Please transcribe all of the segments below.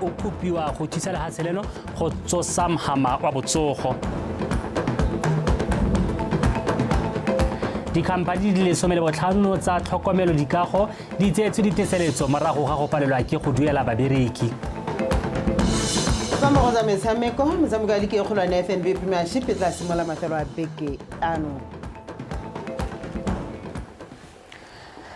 o kopiwa go thusa lehatshe leno go tsosa mhama wa botsogo. Dikhamphani di le 15 tsa tlhokomelo dikago di tseetswe diteseletso morago ga go palelwa ke go duela babereki. Fa mo go tsa metshameko, metshameko ya liki e kgolwane ya FNB Premiership e tla simolola mafelo a beke ano.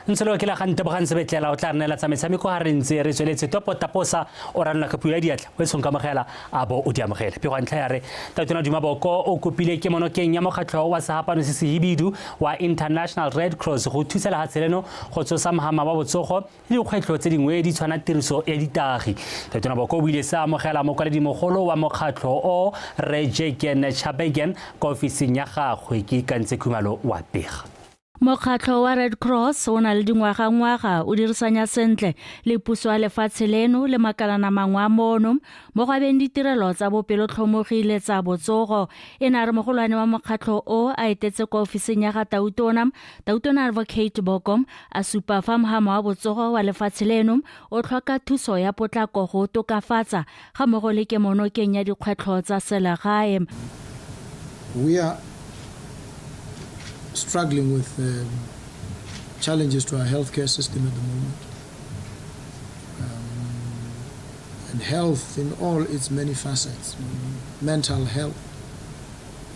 Ntsholo ke la ga Ntebogang Sebetlela o tla re neela tsa metshameko ga re ntse re tsweletse topo taposa o ranola ka puo ya diatla o e tshong kamogela a bo o di amogele. Pego ya ntlha ya re Tautona Duma Boko o kopile kemonokeng ya mokgatlho wa sehapano se sehibidu wa International Red Cross go thusa lehatshe leno go tsosa mhama wa botsogo le dikgwetlho tse dingwe di tshwana tiriso ya ditagi. Tautona Boko o ile sa amogela mokwaledimogolo wa mokgatlho o Rre Jeken Chabegen kwa ofising ya gagwe. Ke Ikantse Khumalo wa pega. Mokgatlho wa Red Cross o na le dingwagangwaga o dirisanya sentle le puso ya lefatshe leno le makalana mangwe a mono mo go abeng ditirelo tsa bopelotlhomogi le tsa botsogo. E ne a re mogolwane wa mokgatlho o a etetse kwa ofising ya ga Tautona, Tautona Advocate Boko, a supa fa mhama wa botsogo wa lefatshe leno o tlhoka thuso ya potlako go o tokafatsa ga mmogo le kemonokeng ya dikgwetlho tsa selegae. We are struggling with challenges to our healthcare system at the moment. And health in all its many facets, mental health,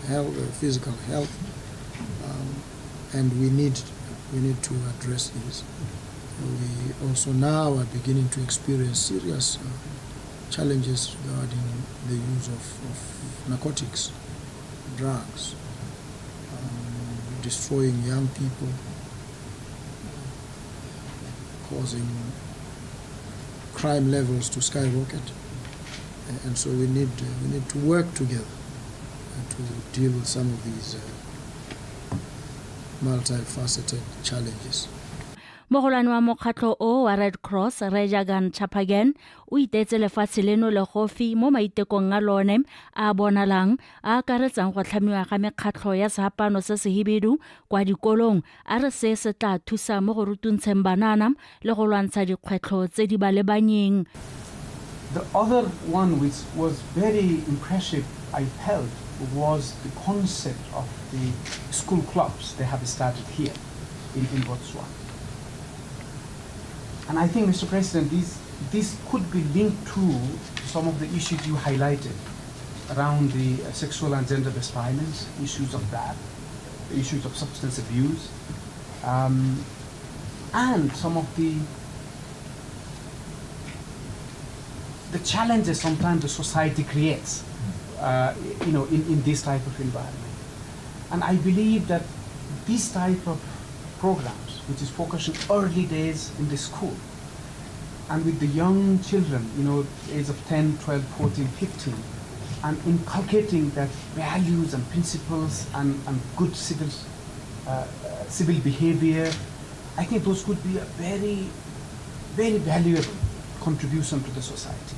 health, physical health, and we need to address these. We also now are beginning to experience serious challenges regarding the use of narcotics, drugs, destroying young people, causing crime levels to skyrocket. And so we need to work together to deal with some of these multifaceted challenges. Mogolwane wa mokgatlho o wa Red Cross, Rre Jagan Chapagan, o iteetse lefatshe leno legofi mo maitekong a lone a a bonalang a akaretsang go tlhamiwa ga mekgatlho ya sehapano se sehibidu kwa dikolong. A re se se tla thusa mo go rutuntsheng banana le go lwantsha dikgwetlho tse di ba lebanyeng. The other one which was very impressive, I felt, was the concept of the school clubs they have started here in Botswana. And I think, Mr. President, this could be linked to some of the issues you highlighted around the sexual and gender-based violence, issues of that, the issues of substance abuse, and some of the challenges sometimes the society creates in this type of environment. And I believe that this type of programs, which is focusing early days in the school, and with the young children, age of 10, 12, 14, 15, and inculcating that values and principles and good civil behavior, I think those could be a very, very valuable contribution to the society.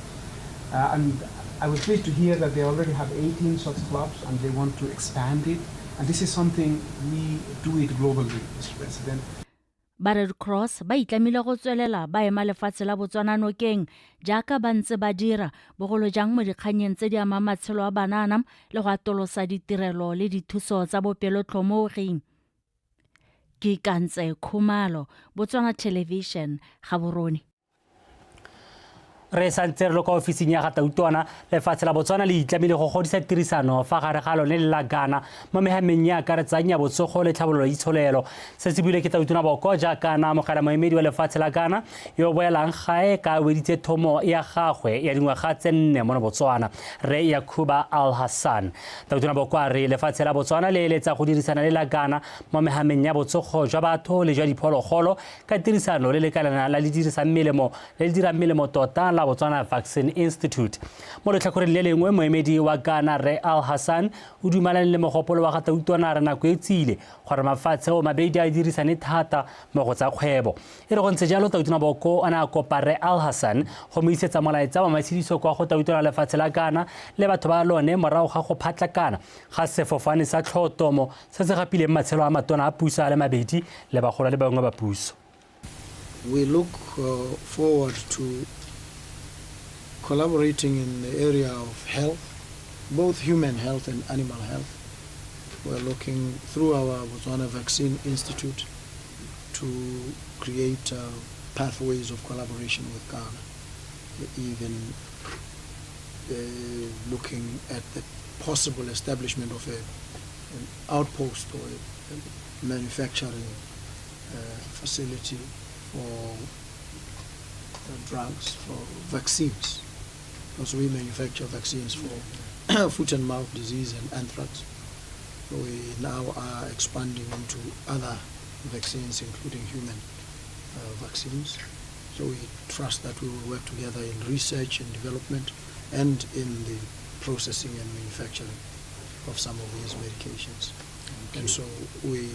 And I was pleased to hear that they already have 18 such clubs and they want to expand it. And this is something we do it globally, Mr. President. Ba Red Cross ba itlamile go tswelela ba ema lefatshe la Botswana nokeng jaaka ba ntse ba dira bogolo jang mo dikgannyeng tse di amang matshelo a banana le go atolosa ditirelo le dithuso tsa bopelotlhomogi. Ke Kantse Khumalo, Botswana Television, Gaborone. Re santse re le kwa ofising ya ga Tautona. Lefatshe la Botswana le itlamile go godisa tirisano fa gare ga lone le la Ghana mo mehameng ya akaretsang ya botsogo le tlhabololo ya itsholelo. Se se buile ke Tautona Boko jaaka na amogela moemedi wa lefatshe la Ghana yo o boelang gae ka weditse thomo ya gagwe ya dingwaga tse 4 mono Botswana, Rre Yakuba Al Hassan. Tautona Boko a re lefatshe la Botswana le eletsa go dirisana le la Ghana mo mehameng ya botsogo jwa batho le jwa diphologolo ka tirisano le lekalana la le dirisang melemo le le dirang melemo tota la Botswana Vaccine Institute. Mo letlhakoreng le lengwe, moemedi wa Ghana Rre Al Hassan o dumalane le mogopolo wa ga Tautona, a re nako e tsile gore mafatshe o mabedi a dirisane thata mo go tsa kgwebo. E re go ntse jalo, Tautona Boko o ne a kopa Rre Al Hassan go mo isetsa molaetsa wa matshediso kwa go Tautona lefatshe la Ghana le batho ba lone morago ga go phatlakana ga sefofane sa tlhotomo se se gapileng matshelo a matona a puso a le mabedi le bagolo le bangwe ba puso. We look forward to collaborating in the area of health, both human health and animal health. We're looking through our Botswana Vaccine Institute to create pathways of collaboration with Ghana, even looking at the possible establishment of an outpost or a manufacturing facility for drugs, for vaccines, because we manufacture vaccines for foot and mouth disease and anthrax. We now are expanding into other vaccines, including human vaccines. So we trust that we will work together in research and development and in the processing and manufacturing of some of these medications. And so we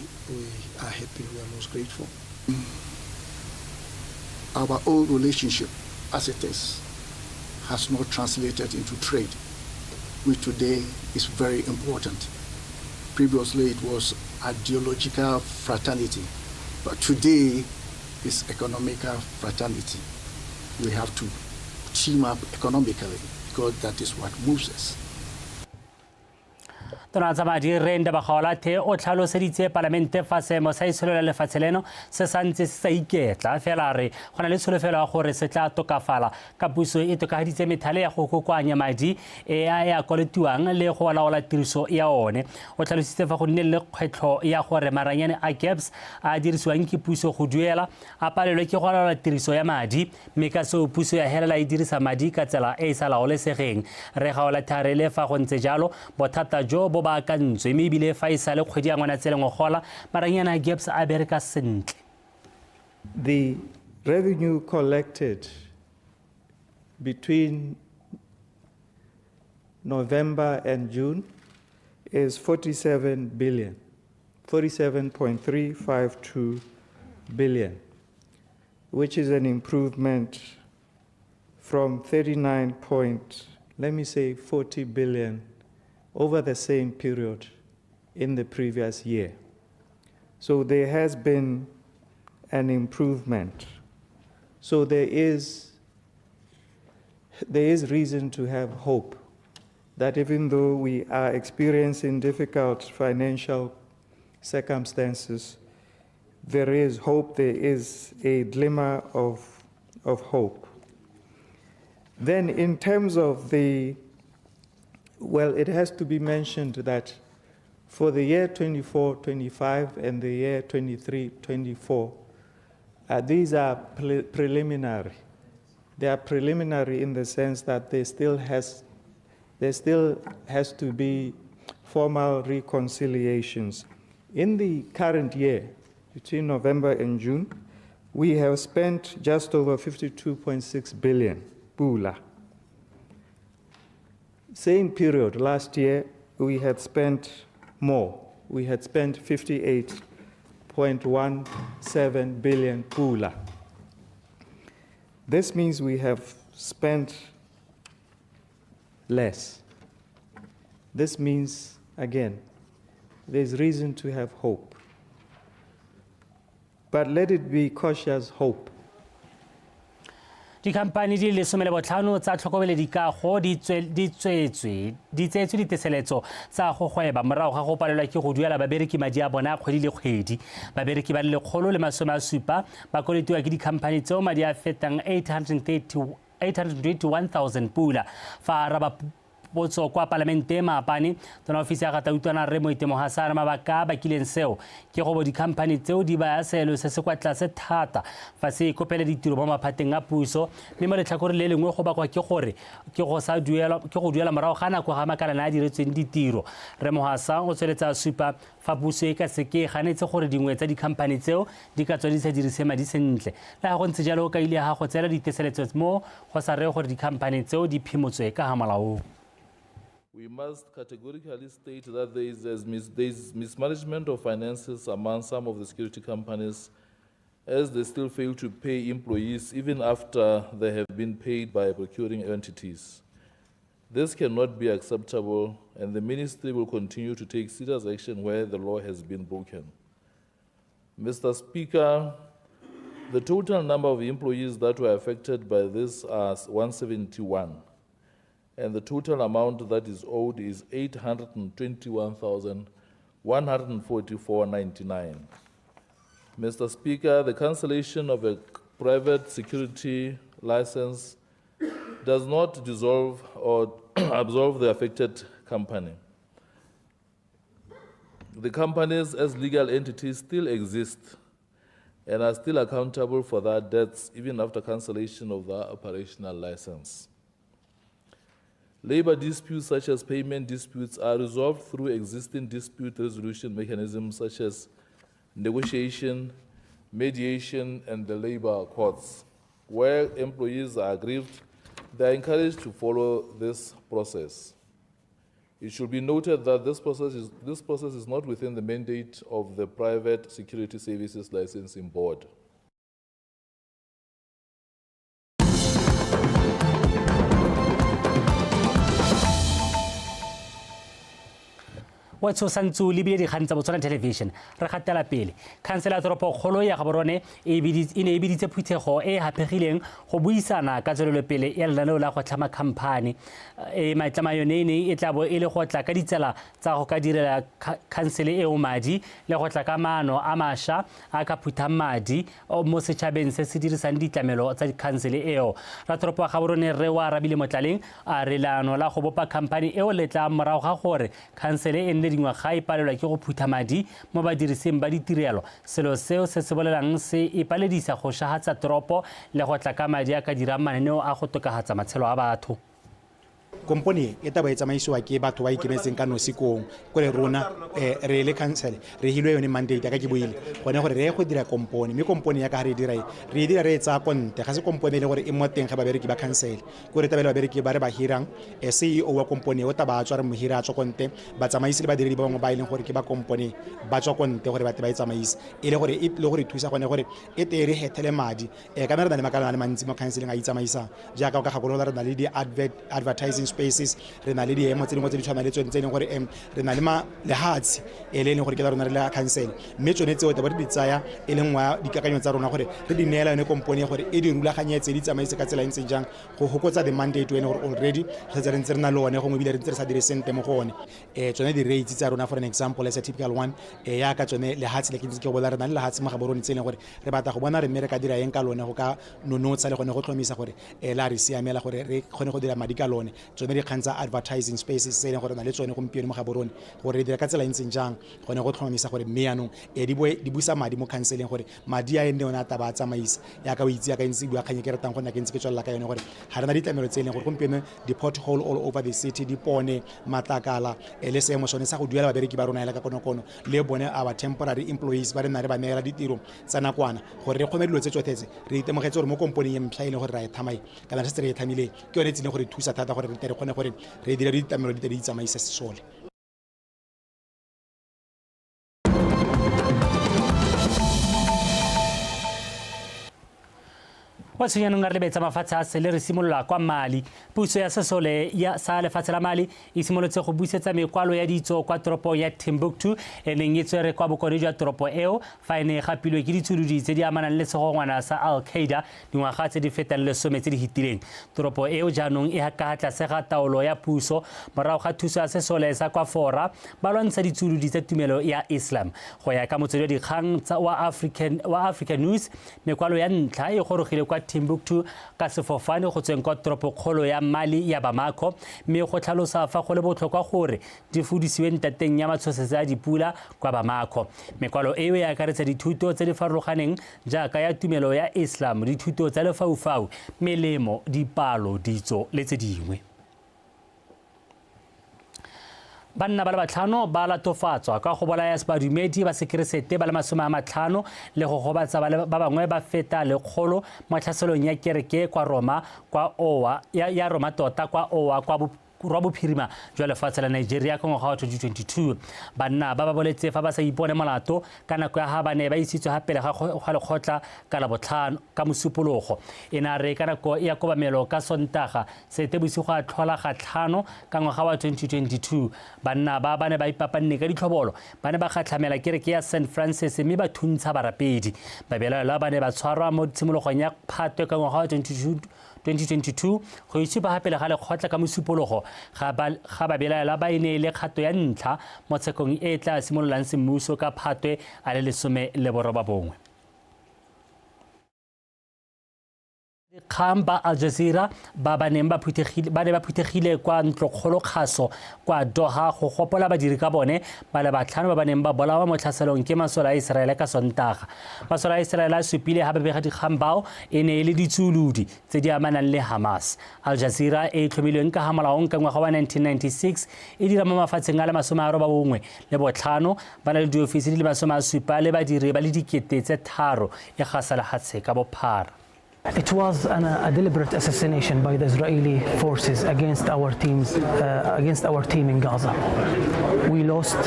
are happy, we are most grateful. Our old relationship, as it is, has not translated into trade, which today is very important. Previously, it was ideological fraternity, but today it's economical fraternity. We have to team up economically because that is what moves us. Tona tsa madi Rre Ndaba Gaolathe o tlhaloseditse palamente fa seemo sa itsholelo lefatshe leno se santse se sa iketla, fela a re go na le tsholofelo ya gore se tla tokafala ka puso e tokafaditse methale ya go kokoanya madi e a e a kolotiwang le go laola tiriso ya one. O tlhalositse fa go nne le kgwetlho ya gore maranyane a GEPS a dirisiwang ke puso go duela a palelwe ke go laola tiriso ya madi, mme ka seo puso ya helela e dirisa madi ka tsela e e sa laolesegeng. Rre Gaolathe a re le fa go ntse jalo bothata jo bo baakantswe, mme ebile fa e sale kgwedi ya Ngwanatsele ngogola maranyane a GEPS a bereka sentle. The revenue collected between November and June is 47 billion, 47.352 billion, which is an improvement from 39 point, let me say 40 billion over the same period in the previous year. So there has been an improvement. So there is reason to have hope that even though we are experiencing difficult financial circumstances, there is hope, there is a glimmer of hope. Then in terms of the, well, it has to be mentioned that for the year 24-25 and the year 23-24, these are preliminary. They are preliminary in the sense that there still has to be formal reconciliations. In the current year, between November and June, we have spent just over 52.6 billion pula. Same period last year, we had spent more. We had spent 58.17 billion pula. This means we have spent less. This means, again, there's reason to have hope. But let it be cautious hope. Dikhamphani di le 15 tsa tlhokomelo dikago di tsweetswe diteseletso tsa go gweba morago ga go palelwa ke go duela babereki madi a bona kgwedi le kgwedi. Babereki ba le 170 ba koletiwa ke dikhamphani tseo madi a fetang 821,000 pula. Fa araba potso kwa palamente maapane, tona ofisi ya Gatautwana Rre Moite Mohasa a re mabaka a bakileng seo ke go bo dikhamphani tseo di baya seelo se se kwa tlase thata fa se ikopela ditiro mo maphateng a puso, mme mo letlhakoreng le lengwe go bakwa ke gore ke go duela morago ga nako ga makalana a diretsweng ditiro. Rre Mohasa o tsweletse a supa fa puso e ka seke e ganetse gore dingwe tsa dikhamphani tseo di ka tswa di sa dirise madi sentle. Le ga go ntse jalo o kaile ga go tseela diteseletso mo go sa reye gore dikhamphani tseo di phimotswe ka ga molaong. We must categorically state that there is mismanagement of finances among some of the security companies, as they still fail to pay employees even after they have been paid by procuring entities. This cannot be acceptable, and the ministry will continue to take serious action where the law has been broken. Mr. Speaker, the total number of employees that were affected by this are 171. and the total amount that is owed is 821,144.99. Mr. Speaker, the cancellation of a private security license does not dissolve or absolve the affected company. The companies as legal entities still exist and are still accountable for their debts even after cancellation of their operational license. Labor disputes such as payment disputes are resolved through existing dispute resolution mechanisms such as negotiation, mediation, and the labor courts. Where employees are aggrieved, they are encouraged to follow this process. It should be noted that this process is not within the mandate of the Private Security Services Licensing Board. Wa tshosantse o lebile dikgang tsa Botswana Television. Re gatela pele. Khansele ya toropokgolo ya Gaborone e ne e biditse phuthego e e haphegileng go buisana ka tswelelopele ya lenaneo la go tlhama khamphane e maitlamo a yone e ne e tla bo e le go tla ka ditsela tsa go ka direla khansele eo madi le go tla ka maano a mašwa a ka phuthang madi mo setšhabeng se se dirisang ditlamelo tsa khansele eo. Ratoropo wa Gaborone Rre wa Arabile Motlaleng a re leano la go bopa khamphane eo le tla morago ga gore khansele e nne dingwaga e palelwa ke go phutha madi mo badirising ba ditirelo, selo seo se se bolelang se e paledisa go shahatsa toropo le go tla ka madi a ka dirang mananeo a go tokafatsa matshelo a batho. Kompone e taba e tsamaisiwa ke batho ba ikemetseng ka nosi kong kore rona re le council re hilwe yone mandate ka ke buile gone gore re ye go dira kompone, mme kompone ya ka ga re e dira e re e dira re e tsaya konte, ga se kompone e le gore e mo teng ga babereki ba council, kore tabele babereki ba re ba hirang, CEO wa kompone o taba a tswa re mo hira a tswa konte, batsamaisi le badiredi ba bangwe ba e leng gore ke ba kompone ba tswa konte gore ba tle ba e tsamaise, e le gore e le gore thusa gone gore e te re hethele madi. Kana re na le makalana a le mantsi mo councileng a itsamaisang, jaaka o ka gakolola re na le di-advertising spaces, re na le diemo tse dingwe tse di tshwanang le tsone tse e leng gore re na le lehatshe e le e leng gore ke la rona re le council, mme tsone tseo taba re di tsaya e le nngwe ya dikakanyo tsa rona gore re di neela yone kompone gore e di rulaganyetse di tsamaise ka tsela e ntseng jang go fokotsa the mandate one gore already re setse re ntse re na le one gongwe ebile re ntse re sa dire sentle mo go one. Tsone di-rates tsa rona for an example as a typical one, yaka tsone lehatshe le ke ntse ke go bolela re na le lehatshe mo Gaborone tse e leng gore re batla go bona re mme re ka dira eng ka lone go ka nonotsha le gone go tlhomisa gore la re siamela gore re kgone go dira madi ka lone. Tsone dikgang tsa advertising spaces tse e leng gore re na le tsone gompieno mo Gaborone gore re dira ka tsela e ntseng jang gone go tlhomamisa gore mme yaanong di boe di busa madi mo councileng gore madi a e nne one a taba a tsamaisa. Yaka o itse yaka ntse bua kgang e ke ratang go nna ke ntse ke tswelela ka yone gore ga re na ditlamelo tse e leng gore gompieno di-pothole all over the city, dipone, matlakala, le seemo sone sa go duela babereki ba rona hela ka konokono le bone our temporary employees ba re nna re ba neela ditiro tsa nakwana gore re kgone dilo tse tsotlhe tse. Re itemogetse gore mo komponeng e mpšha e leng gore ra e thamae kana re setse re e thamile ke yone e tsileng gore thusa thata gore re tle re kgone gore re dire ditlamelo di tle di tsamaise sesole. Kwa tshwenyanong re lebetsa mafatshe a sele re simolola kwa Mali. Puso ya sesole ya sa lefatshe la Mali e simolotse go busetsa mekwalo ya ditso kwa toropong ya Timbuktu e neng e tswere kwa bokone jwa toropo eo fa e ne e gapilwe ke ditshuludi tse di amanang le segongwana sa Al-Qaeda dingwaga tse di fetang 10 tse di fetileng. Toropo eo jaanong e ka tlase ga taolo ya puso morago ga thuso ya sesole sa kwa Fora ba lwantsha ditshuludi tsa tumelo ya Islam. Go ya ka motswedi wa dikgang wa African News, mekwalo ya ntlha e gorogile kwa Timbuktu ka sefofane go tsweng kwa toropokgolo ya Mali ya Bamako, mme go tlhalosa fa go le botlhokwa gore di fudisiwe ntateng ya matshosetsi a dipula kwa Bamako. Mekwalo eo e akaretsa dithuto tse di farologaneng jaaka ya tumelo ya Islam, dithuto tsa lefaufau, melemo, dipalo, ditso le tse dingwe. Banna ba le batlhano ba latofatswa ka go bolaya badumedi ba sekeresete ba le 50 le go gobatsa ba bangwe ba feta 100 mo tlhaselong ya kereke kwa Roma kwa Owa ya Roma tota kwa Owa kwa rwa bophirima jwa lefatshe la Nigeria ka ngwaga wa 2022. Banna ba ba boletse fa ba sa ipone molato ka nako ya ga ba ne ba isitswe ga pele ga lekgotla ka Labotlhano ka Mosupologo. E ne a re ka nako ya kobamelo ka Sontaga Seetebosigo a tlhola ga 5 ka ngwaga wa 2022, banna ba ba ne ba ipapanne ka ditlhobolo ba ne ba gatlhamela kereke ya St Francis mme ba thuntsha barapedi. Babelaelwa ba ne ba tshwarwa mo tshimologong ya Phatwe ka ngwaga wa 2022 go itshupa ga pele ga lekgotla ka mosupologo ga babelaelwa ba e ne e le kgato ya ntlha mo tshekong e e tla simololang semmuso ka Phatwe a le 19. Dikgang ba Al Jazeera ba ba neng ba phuthegile ba ne ba phuthegile kwa ntlokgolo kgaso kwa Doha go gopola badiri ka bone ba le batlhano ba ba neng ba bolawa mo tlhaselong ke masole a Iseraele ka Sontaga. Masole a Iseraele a supile ha babega dikgang bao e ne e le ditsuolodi tse di amanang le Hamas. Al Jazeera e e tlhomilweng ka ga molaong ka ngwaga wa 1996 e dira mo mafatsheng a le 95 ba na le diofisi di le 70 le badiri ba le 3,000 e gasa lehatshe ka bophara. It was a deliberate assassination by the Israeli forces against our teams, against our team in Gaza. We lost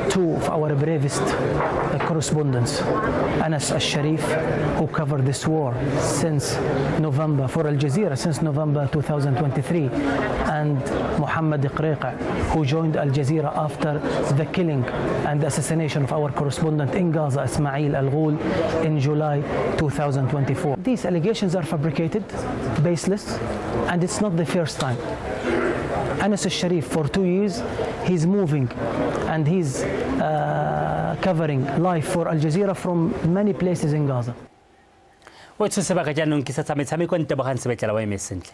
two of our bravest correspondents, Anas Al-Sharif, who covered this war since November for Al Jazeera since November 2023, and Mohammed Qreiqeh, who joined Al Jazeera after the killing and assassination of our correspondent in Gaza, Ismail Al-Ghul, in July 2024. These allegations are fabricated, baseless, and it's not the first time. Anas Al-Sharif, for 2 years, he's moving and he's covering live for Al Jazeera from many places in Gaza. O tshose sebaka jaanong ke sa metshameko Ntebogang Sebetlela wa eme sentle.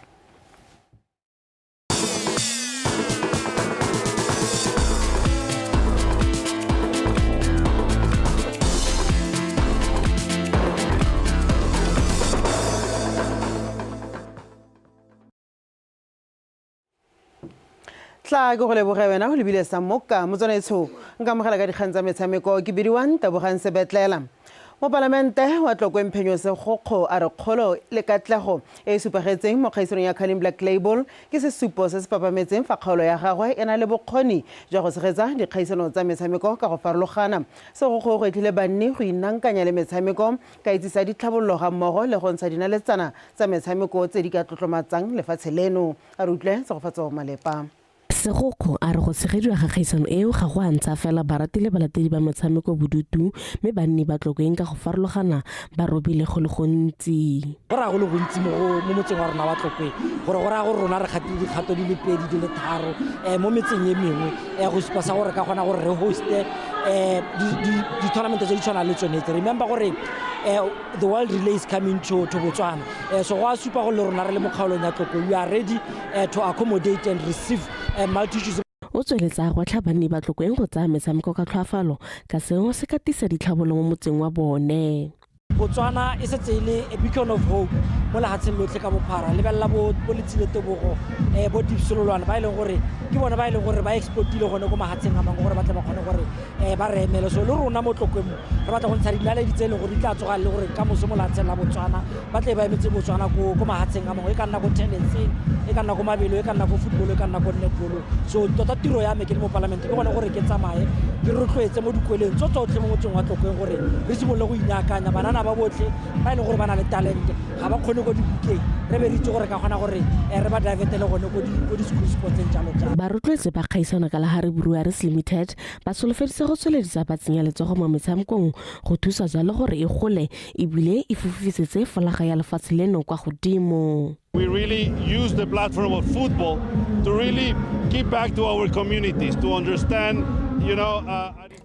Tla ke go leboge wena go lebile sa moka motswanaetsho nka amogela ka dikgang tsa metshameko ke bidiwang Tebogang Sebetlela. Mopalamente wa Tlokweng Phenyo Segokgo a re kgolo le katlego e e supagetseng mo kgaisanong ya Carling Black Label ke sesupo se se papametseng fa kgaolo ya gagwe e na le bokgoni jwa go tshegetsa dikgaisano tsa metshameko ka go farologana. Segokgo o gwetlhile banni go inankanya le metshameko ka itsisa ditlhabololo ga mmogo le go ntsha dinaletsana tsa metshameko tse di ka tlotlomatsang lefatshe leno. A re utlwe Tshegofatso Malepa. Segokgo a re go tshegediwa ga kgaisano eo ga go a ntsha fela barati le balatedi ba motshameko bodutu, mme banni ba Tlokweng ka go farologana ba robile go le gontsi. Go raya go le gontsi mo motseng wa rona wa Tlokweng, gore go raya gore rona re kgatile dikgato di le pedi di le tharo mo metseng e mengwe go supa sa gore ka kgona gore re hoste di-tournament tse di tshwanang le tsone tse. Remember gore the World Relay is coming to Botswana, so go a supa gore le rona re le mo kgaolong ya Tlokweng we are ready to accommodate and receive multitudes. O tsweletsa gwetlha banni ba Tlokweng go tsaya metshameko ka tlhoafalo ka seo se ka tisa ditlhabolo mo motseng wa bone. Botswana e setse e le a beacon of hope mo lefatsheng lotlhe ka bophara. Lebelela bo Letsile Tebogo, bo Dipsololwane ba e leng gore ke bone ba e leng gore ba exportile gone ko mafatsheng a mangwe gore ba tle ba kgone gore ba re emele. So le rona mo Tlokweng mo re batla go ntsha dinaledi tse e leng gore di tla tsoga le gore ka moso mo lefatsheng la Botswana ba tle ba emetse Botswana ko mafatsheng a mangwe, e ka nna ko tenniseng, e ka nna ko mabelo, e ka nna ko football, e ka nna ko netball. So tota tiro ya me ke le mo palamente ke gone gore ke tsamaye ke rotloetse mo dikoleng tso tsotlhe mo motseng wa Tlokweng gore re simolole go inaakanya banana ba botlhe ba e leng gore ba na le talente ga ba kgone ko dibukeng, re be re itse gore ka kgona gore re ba divertele gone ko di-school sportseng jalo jalo. Barotloetsi ba kgaisano ka Kalahari Breweries Limited ba solofeditse go tsweledisa ba tsenya letsogo mo metshamekong go thusa jalo gore e gole ebile e fofisetse folaga ya lefatshe leno kwa godimo. We really use the platform of football to really give back to our communities, to understand, you know,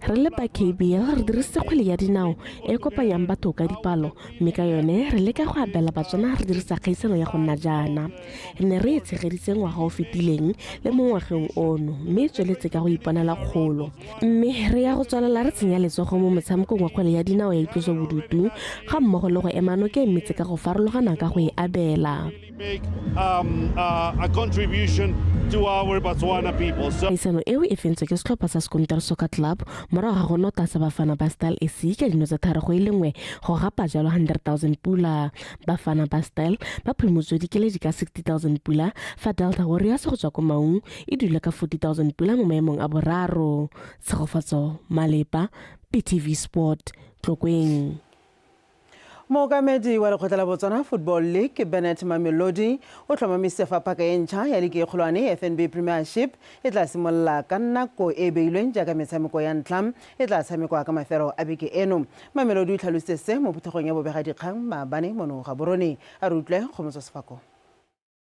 Re le ba KBL re dirisitse kgwele ya dinao e kopanyang batho ka dipalo, mme ka yone re leka go abela Batswana re dirisa kgaisano ya go nna jaana. Re ne re e tshegeditse ngwaga o fetileng le mo ngwageng ono, mme e tsweletse ka go iponela kgolo. Mme re ya go tswelela re tsenya letsogo mo motshamekong wa kgwele ya dinao ya itlosobodutu ga mmogo le go ema nokeng metse ka go farologana ka go e abela. Make a contribution to our Botswana people. So Kgaisano eo e fentswe ke setlhopha sa Skoonter Soccer Club morago ga go nota sa Bafana ba Style SC ka dino tsa 3-1 go gapa jalo 100,000 pula. Bafana ba Style ba phimotswe dikeledi ka 60,000 pula, fa Delta Warriors go tswa ko Maung e dule ka 40,000 pula mo maemong a boraro. Tshegofatso Malepa, BTV Sport, Tlokweng. Mookamedi wa lekgotla la Botswana Football League Bernard Mamelodi o tlhomamisitse fa paka e ntšha ya liki e kgolwane FNB Premiership e tla simolola ka nako e e beilweng jaaka metshameko ya ntlha e tla tshamekwa ka mafelo a beke eno. Mamelodi o tlhalositse se mo phuthegong ya bobegadikgang maabane mono Gaborone. A re utlwe Kgomotso Sefako.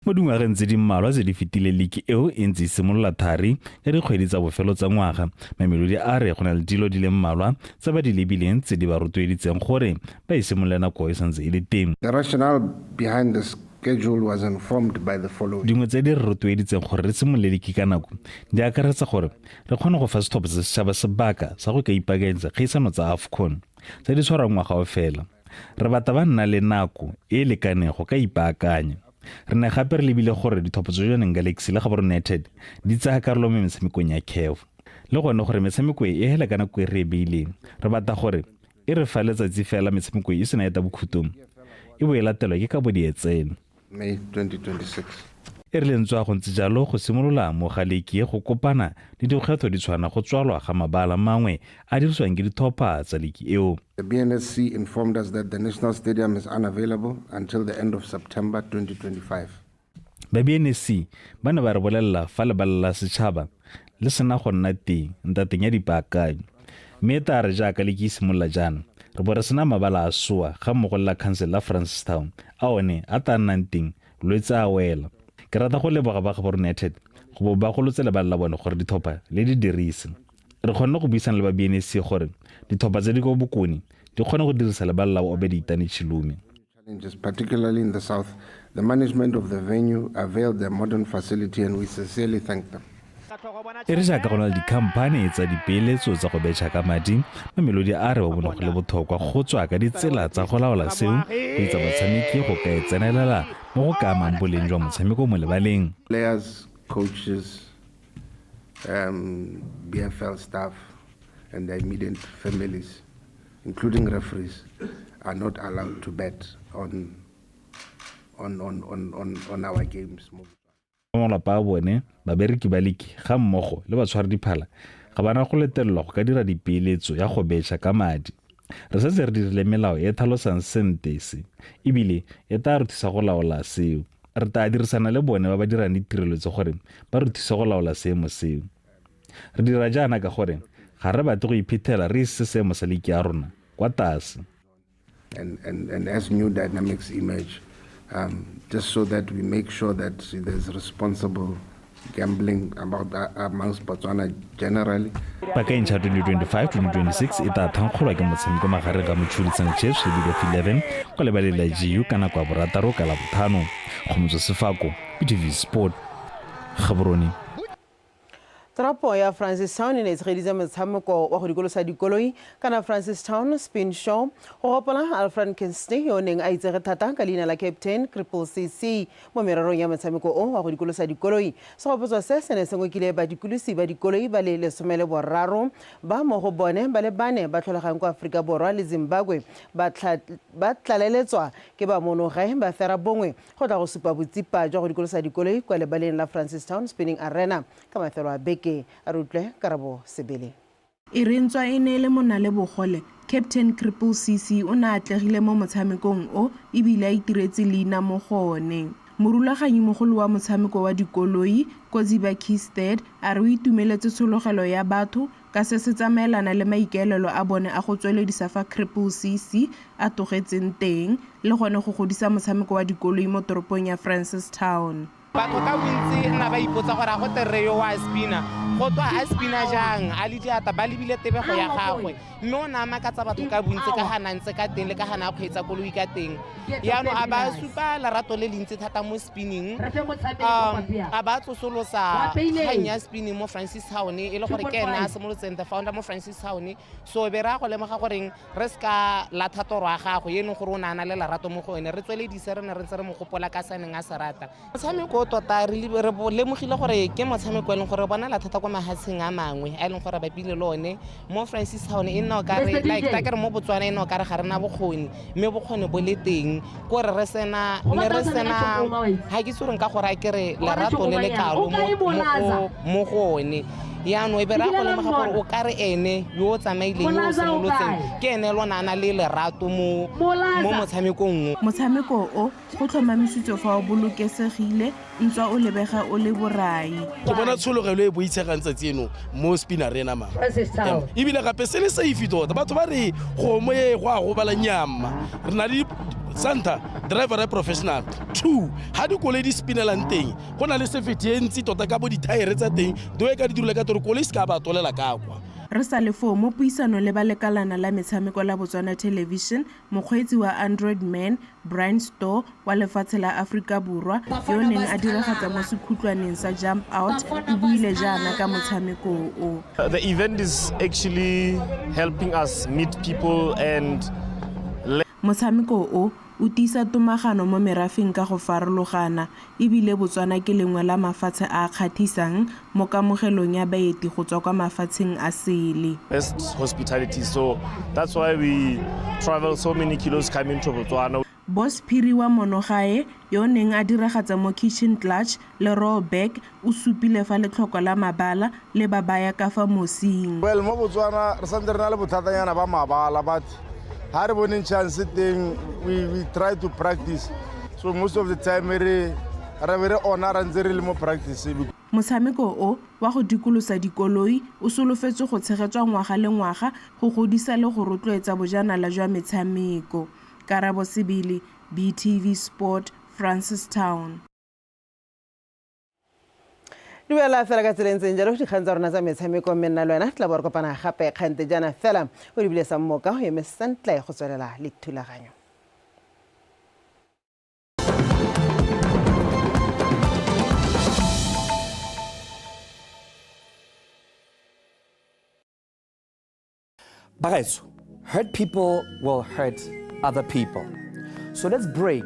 Mo dingwageng tse di mmalwa tse di fetileng liki eo e ntse e simolola thari ka dikgwedi tsa bofelo tsa ngwaga. Mamelodi a re go na le dilo di le mmalwa tse ba di lebileng tse di ba rotloeditseng gore ba e simolole nako e santse e le teng. The rationale behind the schedule was informed by the following. Dingwe tse di re rotloeditseng gore re simolole liki ka nako di akaretsa gore re kgone go fa setlhopha sa setšhaba sebaka sa go ka ipaakanyetsa kgaisano tsa AFCON tse di tshwarwang ngwaga o fela. Re batla ba nna le nako e e lekaneng go ka ipaakanya. Re ne gape re lebile gore ditlhopha tsa Jwaneng Galaxy le Gaborone United di tsaya karolo mo metshamekong ya CAF. Le gone gore metshameko e e hele ka nako e re e beileng. Re batla gore e re fa letsatsi fela metshameko e sena eta bokhutong e bo e latelwa ke kabo dietsele. May 2026. E rile ntswa go ntse jalo, go simolola mo ga liki e go kopana le dikgwetlho di tshwana go tswalwa ga mabala mangwe a dirisiwang ke ditlhopha tsa liki eo. The BNSC informed us that the National Stadium is unavailable until the end of September 2025. Ba BNSC ba ne ba re bolelela fa lebala la setšhaba le sena go nna teng ntateng ya dipaakanyo. Mme e tla re jaaka liki e simolola jaana, re bo re sena mabala a soa ga mmogo le la khansele la Francistown a one a tla nnang teng Lwetse a wela. Ke rata go leboga ba Gaborone United go bo ba golotse lebala la bone gore ditlhopha le di dirise. Re kgonne go buisana le ba BNSC gore ditlhopha tse di kwa bokone di kgone go dirisa lebala la Obed Itani Chilume. Challenges, particularly in the south, the management of the venue availed their modern facility and we sincerely thank them. E re jaaka go na le dikhamphane tsa dipeeletso tsa go betšha ka madi, Mamelodi a re ba bone go le botlhokwa go tswa ka ditsela tsa go laola seo go itsa batshameki go ka e tsenelela mo go ka amang boleng jwa motshameko mo lebaleng. Players, coaches, BFL staff and their immediate families, including referees, are not allowed to bet on, on, on, on, on, on our games. Ba malapa a bone, babereki ba liki ga mmogo le batshwaradiphala ga ba na go letelelwa go ka dira dipeeletso ya go betšha ka madi. Re setse re dirile melao e e tlhalosang sente se, ebile e tla re thusa go laola seo. Re tla dirisana le bone ba ba dirang ditirelo tse gore ba re thuse go laola seemo seo. Re dira jaana ka gore ga re batle go iphithela re isitse seemo sa liki ya rona kwa tlase. And, and, and as new dynamics emerge, just so that we make sure that there's responsible gambling about, amongst Botswana generally. Paka e ntšha 2025-2026 e tla thankgolwa ke motshameko magareng ga Mochudi Chiefs le Big of 11 kwa lebaleng la GU ka nako ya borataro ka Labotlhano. Kgomotso Sefako, BTV Sport, Gaborone. Toropo ya Francistown e ne e tshegeditse motshameko wa go dikolosa dikoloi kana Francistown Spin Show go gopola Alfred Kinsey yo o neng a itsege thata ka leina la Captain Cripple CC mo mererong ya motshameko o wa go dikolosa dikoloi. Segopotso se se ne se ngokile badikolosi ba dikoloi ba le 13 ba mo go bone ba le bane ba tlholegang kwa Aforika Borwa le Zimbabwe ba tlaleletswa ke ba mono gae ba fera bongwe go tla go supa botsipa jwa go dikolosa dikoloi kwa lebaleng la Francistown Spinning Arena ka mafelo a beke. A re utlwe Karabo Sebele. E re ntswa e ne e le monalebogole, Captain Cripple CC o ne a atlegile mo motshamekong o e bile a itiretse leina mo go one. Morulaganyimogolo wa motshameko wa dikoloi, Kodziba Kisted, a re o itumeletse tshologelo ya batho ka se se tsamaelana le maikaelelo a bone a go tsweledisa fa Cripple CC a togetseng teng le gone go godisa motshameko wa dikoloi mo toropong ya Francistown. Batho ka bontsi nna ba ipotsa gore a go te rre yo wa spina, go twa a spina jang, a le diata, ba lebile tebego ya gagwe. Mme o ne a makatsa batho ka bontsi ka ga na ntse ka teng le ka ga na a kgweetsa koloi ka teng. Jaanong a ba supa lerato le le ntsi thata mo spinning, a ba tsosolosa kgang ya spinning mo Francistown, e le gore ke ene a simolotseng the founder mo Francistown. So be re a go lemoga goreng re se ka latlha toro ya gagwe e leng gore o ne a na le lerato mo go yone, re tsweledise re ne re ntse re mo gopola ka se a neng a se rata. Motshameko o tota re lemogile gore ke motshameko e leng gore re bonala thata kwa mahatsheng a mangwe a e leng gore bapile le one mo Francistown e nna o kare like ta kere mo Botswana e nna o kare ga rena bokgoni, mme bokgoni bo le teng kore re sena ne re sena ga ke itse gore nka gore a kere lerato le le kalo mo go one. Yaanong e be re a go lemoga gore o ka re ene yo o tsamaileng yo o simolotseng ke ene lona a na le lerato mo mo motshamekong o. Motshameko o go tlhomamisitswe fa o bolokesegile ntswa o lebega o le borai. Ke bona tshologelo e boitshegang tsatsi eno mo Spin Arena ma. Ebile gape se le safe tota. Batho ba re kgomo e go a gobala nyama. Re na le santa driver ya professional. Two, ha dikoloi di spinelang teng, go na le safety e ntsi tota ka bo dithaere tsa teng, do e ka di dirile ka tore koloi se ka ba tolela ka kwa. Re sa le foo, mo puisanong le ba lekalana la metshameko la Botswana Television, mokgweetsi wa Android Man, Brian Storr wa lefatshe la Aforika Borwa yo o neng a diragatsa mo sekhutlwaneng sa Jump Out o buile jaana ka motshameko o. The event is actually helping us meet people and Motshameko o, o tiisa tomagano mo merafeng ka go farologana, e bile Botswana ke lengwe la mafatshe a a kgathisang mo kamogelong ya baeti go tswa kwa mafatsheng a sele. Best hospitality, so that's why we travel so many kilos coming to Botswana. Boss Phiri wa monogae, yo o neng a diragatsa mo Kitchen Clutch le Roll Back, o supile fa letlhoko la mabala le ba baya ka fa mosing. Well, mo Botswana re santse re na le bothatanyana ba mabala, but ha re boneng chance teng we try to practice. So most of the time re re be re ona ra ntse re le mo practice. Motshameko o wa go dikolosa dikoloi o solofetswe go tshegetswa ngwaga le ngwaga go godisa le go rotloetsa bojanala jwa metshameko. Karabo Sebele, BTV Sport, Francistown. Duela fela ka tsela e ntseng jalo dikgang tsa rona tsa metshameko, mme nna le wena tla bo re kopana gape kgante jaana fela o lebile sa mmoka o eme sentle go tswelela le thulaganyo. Bagaetsho, hurt people will hurt other people. So let's break.